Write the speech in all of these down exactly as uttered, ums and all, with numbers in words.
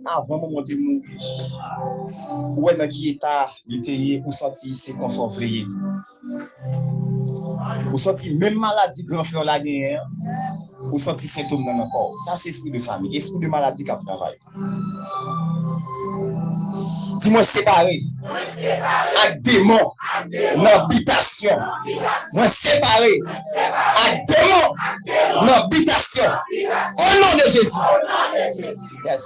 avan manman w te mouri, ou wè nan ki eta li te ye, ou santi se konsa w vle ye. Ou santi menm maladi gran frè w la genyen an, ou santi sentòm nan nan kò w. Sa se espri de fami, espri de maladi k ap travay. Di, "Mwen separe ak demon nan bitasyon. Mwen separe ak demon nan bitasyon. O non de Jezi." Yes.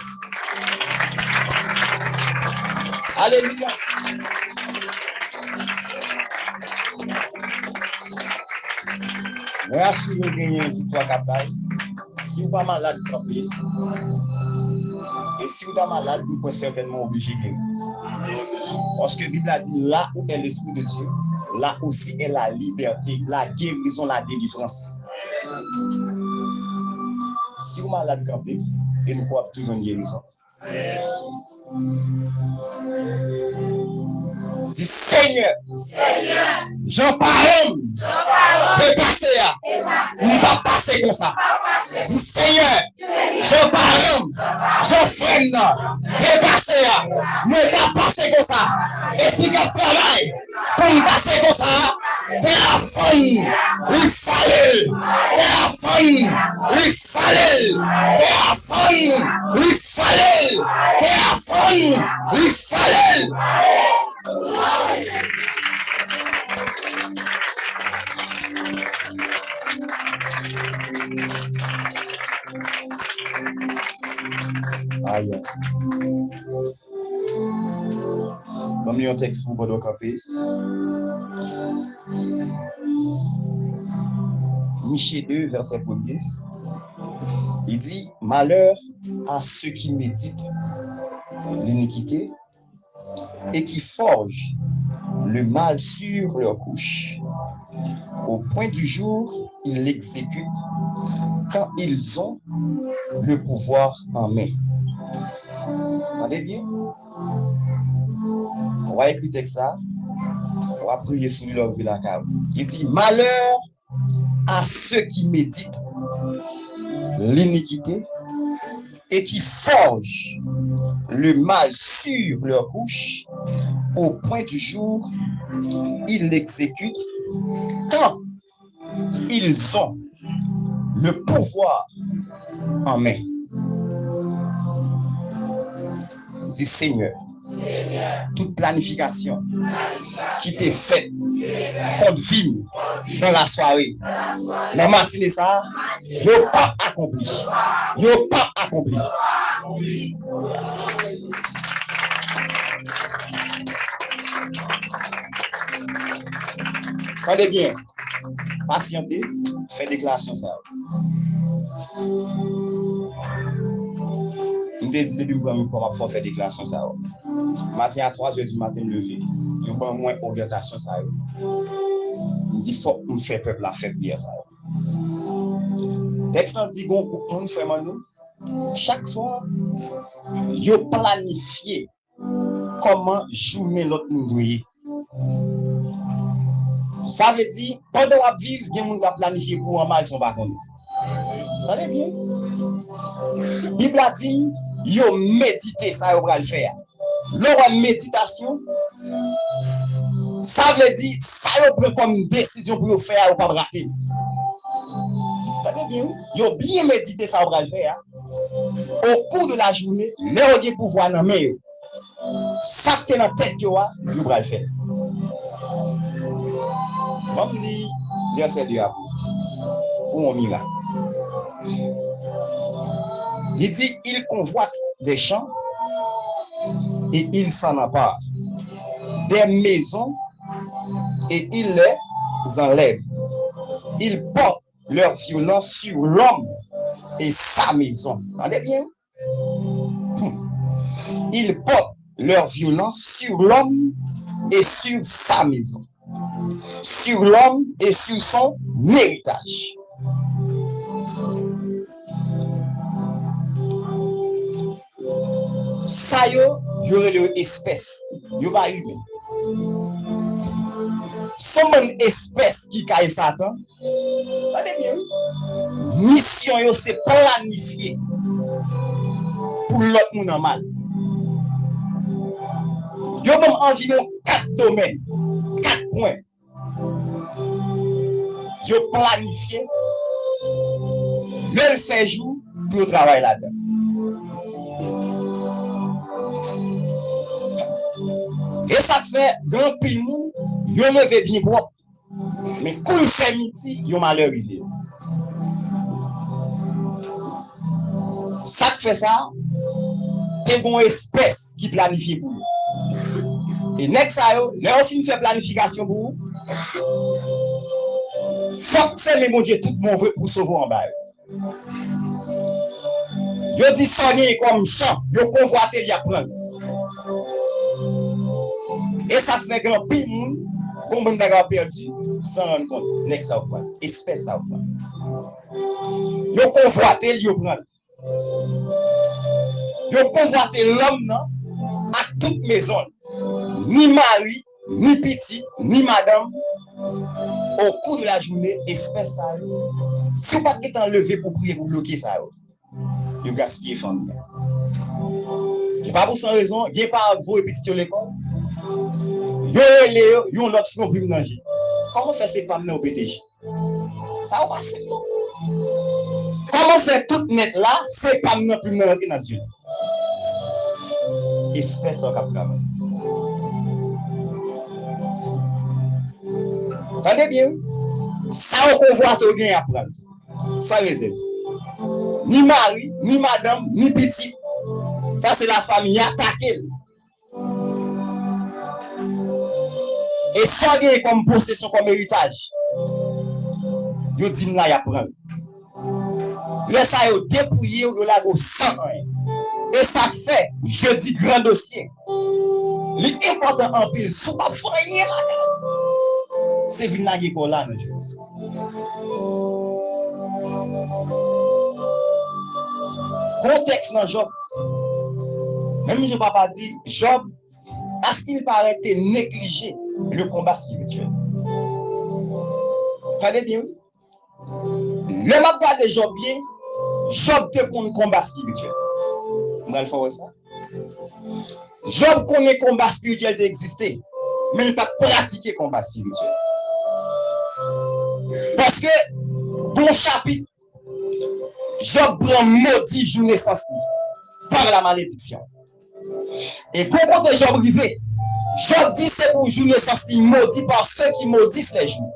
Alelouya. Mwen asire w genyen viktwa k ap bay. Si w pa malad, kanpe. E si w ta malad, m kwè sètènman w oblije geri. Paske Bib la di, "Là où est l'Esprit de Dieu, là aussi est la liberté, la guérison, la délivrance." Si w malad, kanpe, e m kwè w ap tou jwenn gerizon. Di, "Senyè, jan paran m te pase a, m p ap pase konsa." Di, "Senyè, jan paran m, jan frè m nan te pase a, mwen p ap pase konsa." Espri k ap travay pou m pase konsa, tè a fann, li fale l. Tè a fann, li fale l. Tè a fann, li fale l. Tè a fann, li fale l. Ayi. Ban m li yon tèks pou pandan w kanpe. Miche de, vèsè premye. Li di, "Malheur à ceux qui méditent l'iniquité et qui forgent le mal sur leur couche. Au point du jour, ils l'exécutent quand ils ont le pouvoir en main." Tande byen. W a ekri tèks sa, w a priye sou li lè w rive lakay ou. Li di, "Malheur à ceux qui méditent l'iniquité et qui forgent le mal sur leur couche, au point du jour, ils l'exécutent quand ils ont le pouvoir en main." Di, "Senyè, tout planifikasyon ki te fèt kont vi m nan lasware, nan matine sa a, yo p ap akonpli. Yo p ap akonpli." Tande byen. Pasyante, fè deklarasyon sa yo. M te di depi m pran mikwo, m ap fè w fè deklarasyon sa yo. Maten a, twa zè di maten, m leve. Yo ban mwen oryantasyon sa yo. M di, "Fòk m fè pèp la fè priyè sa yo." Tèks lan di, gon gwoup moun, frè Manno, chak swa, yo planifye kòman jounen lòt moun dwe ye. Sa vle di, pandan w ap viv, gen moun k ap planifye pou w an mal san w pa konnen. Tande byen. Bib la di n, yo medite sa yo pral fè a. Lè w wè meditasyon, sa vle di, sa yo pran kòm desizyon pou yo fè a, yo p ap rate l. Tande byen, wi. Yo byen medite sa yo pral fè a. Au cours de la journée, lè yo gen pouvwa nan men yo, sa k te nan tèt yo a, yo pral fè l. Ban m li vèsè de a pou, pou yon mirak. Li di, "Ils convoitent des champs et ils s'en emparent, des maisons et ils les enlèvent. Ils portent leur violence sur l'homme et sa maison." Tande byen. Hmm. Ils portent leur violence sur l'homme et sur sa maison, sur l'homme et sur son héritage. Sa yo, yo rele yo espès. Yo pa imen. Se yon bann espès ki kay Satan. Tande byen, wi. Misyon yo se planifye pou lòt moun an mal. Yo ban m anviwon kat domèn, kat pwen. Yo planifye lè l fè jou pou yo travay ladan. E sa k fè gen anpil moun, yo leve byen pwòp. Men kou l fè midi, yon malè rive yo. Sa k fè sa, te gen yon espès ki planifye pou yo. E nèg sa yo, lè yo fin fè planifikasyon pou ou, fòk se men Bondye tout bon vre pou sove w anba yo. Yo di sa w genyen kòm chan, yo konvwate l, y ap pran l. E sa k fè gen anpil moun, gon bann bagay w ap pèdi, san rann kont, nèg sa w pran, espès sa w pran. Yo konvwate l, yo pran l. Yo konvwate lòm nan ak tout mezon l, ni mari, ni pitit, ni madanm. Au cours de la journée, espès sa yo, si w pa t gentan leve pou priye pou bloke sa yo, yo gaspiye fanmi an. E pa pou san rezon, gen paran k voye pitit yo lekòl, yo rele yo, yon lòt fè yon plim nan je. Kòman fè se pa m nan yo pete je? Sa yo pa senp non. Kòman fè tout nèt la, se pa m nan plim nan rantre nan zye l? Espès sa yo k ap travay. Tande byen, wi. Sa yo konvwate yo genyen ap pran l. San rezèv. Ni mari, ni madanm, ni pitit. Sa se lafanmi atake l. E sa w genyen kòm posesyon, kòm eritaj, yo di m la, y ap pran l. Lè sa yo depouye w, yo lage w san anyen. E sa k fè, jodi gran dosye, li enpòtan anpil. Si w p ap fè anyen lakay, se vin lage kò w la nan jodi. Kontèks nan Jòb. Menm jan papa di, Jòb, à ce qu'il paraît, te neglije le konba espirityèl. Tande byen, wi. Lè m ap gade Jòb byen, Jòb te konn konba espirityèl. M pral fè w wè sa. Jòb konnen konba espirityèl te egziste, men l pa t pratike konba espirityèl. Paske, gon chapit, Jòb pran modi jou nesans li, par la malédiction. E gon kote Jòb rive, Jòb di se pou jou nesans li modi par ceux qui maudissent les jours.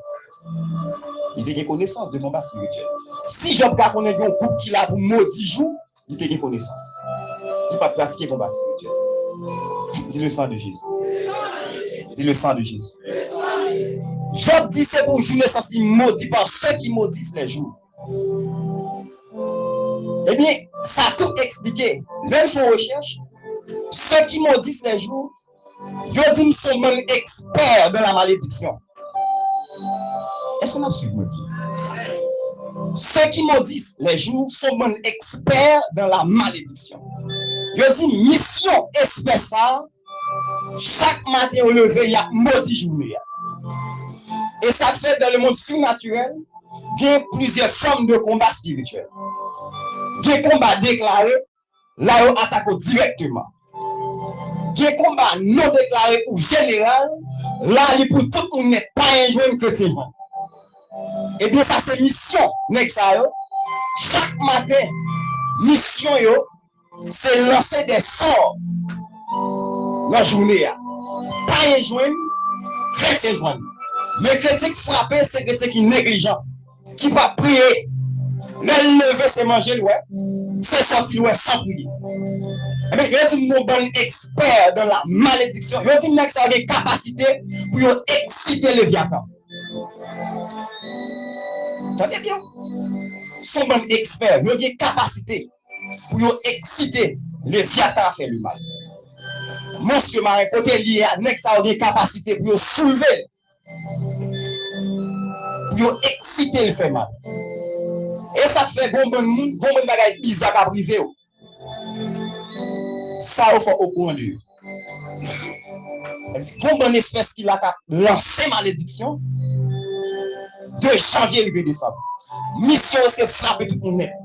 Li te gen konesans de konba espirityèl. Si Jòb ta konnen gen yon gwoup ki la pou modi jou, li te gen konesans. Li pa t pratike konba espirityèl. Di le sang de Jésus. Di le sang de Jésus. Jòb di se pou jou nesans li modi par ceux qui maudissent les jours. Ebyen, sa tou eksplike. Lè m fè yon rechèch, ceux qui maudissent les jours, yo di m se yon bann expert dans la malédiction. Èske n ap swiv mwen byen? Ceux qui maudissent les jours sont bann expert dans la malédiction. Yo di misyon espès sa a, chak maten yo leve, y ap modi jounen an. E sa k fè dans le monde surnaturel, gen plizyè fòm de konba espirityèl. Gen konba deklare, la yo atake w dirèkteman. Gen konba non deklare ou jeneral, la li pou tout moun nèt, payen jwenn, kretyen jwenn. Ebyen, sa se misyon nèg sa yo. Chak maten, misyon yo, se lanse de sò nan jounen an. Payen jwenn, kretyen jwenn. Men kretyen k frape, se kretyen ki neglijan, ki pa priye. Lè l leve, se manje l wè, se sòti l wè san priye. Ebyen, yo di m gon bann expert dans la malédiction. Yo di m nèg sa yo gen kapasite pou yo eksite Levyatan. Tande byen. Se yon bann expert. Yo gen kapasite pou yo eksite Levyatan a fè le mal. Monstye maren, kote l ye a, nèg sa yo gen kapasite pou yo soulve l, pou yo eksite l fè mal. E sa k fè gon bann moun, gon bann bagay biza k ap rive yo. Sa yo fò okouran de yo. Gon bann espès ki la k ap lanse malediksyon de janvye rive desanm. Misyon yo se frape tout moun nèt.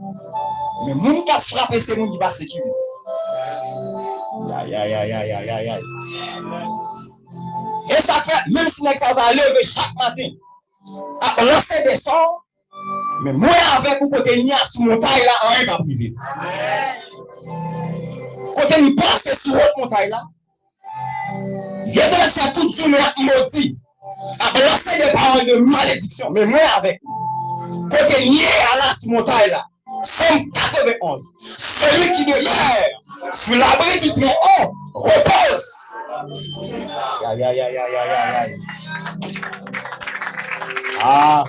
Men moun k ap frape se moun ki pa sekirize. Ay, ay, ay, ay, ay, ay, ay. E sa k fè, menm si nèg sa va leve chak maten, ap lanse de sò, men mwen avèk ou, kote n ye a sou montay la, anyen p ap rive. Kote n pase sou wòt montay la, yo te mèt fè tout jounen ap modi, ap lanse de pawòl de malediksyon. Men mwen avèk ou, kote n ye a la sou montay la, Psaume quatre-vingt-onze. Celui qui demeure sous l'abri du Très-Haut repose. Ay, ay, ay, ay, ay, ay, ay. Ah.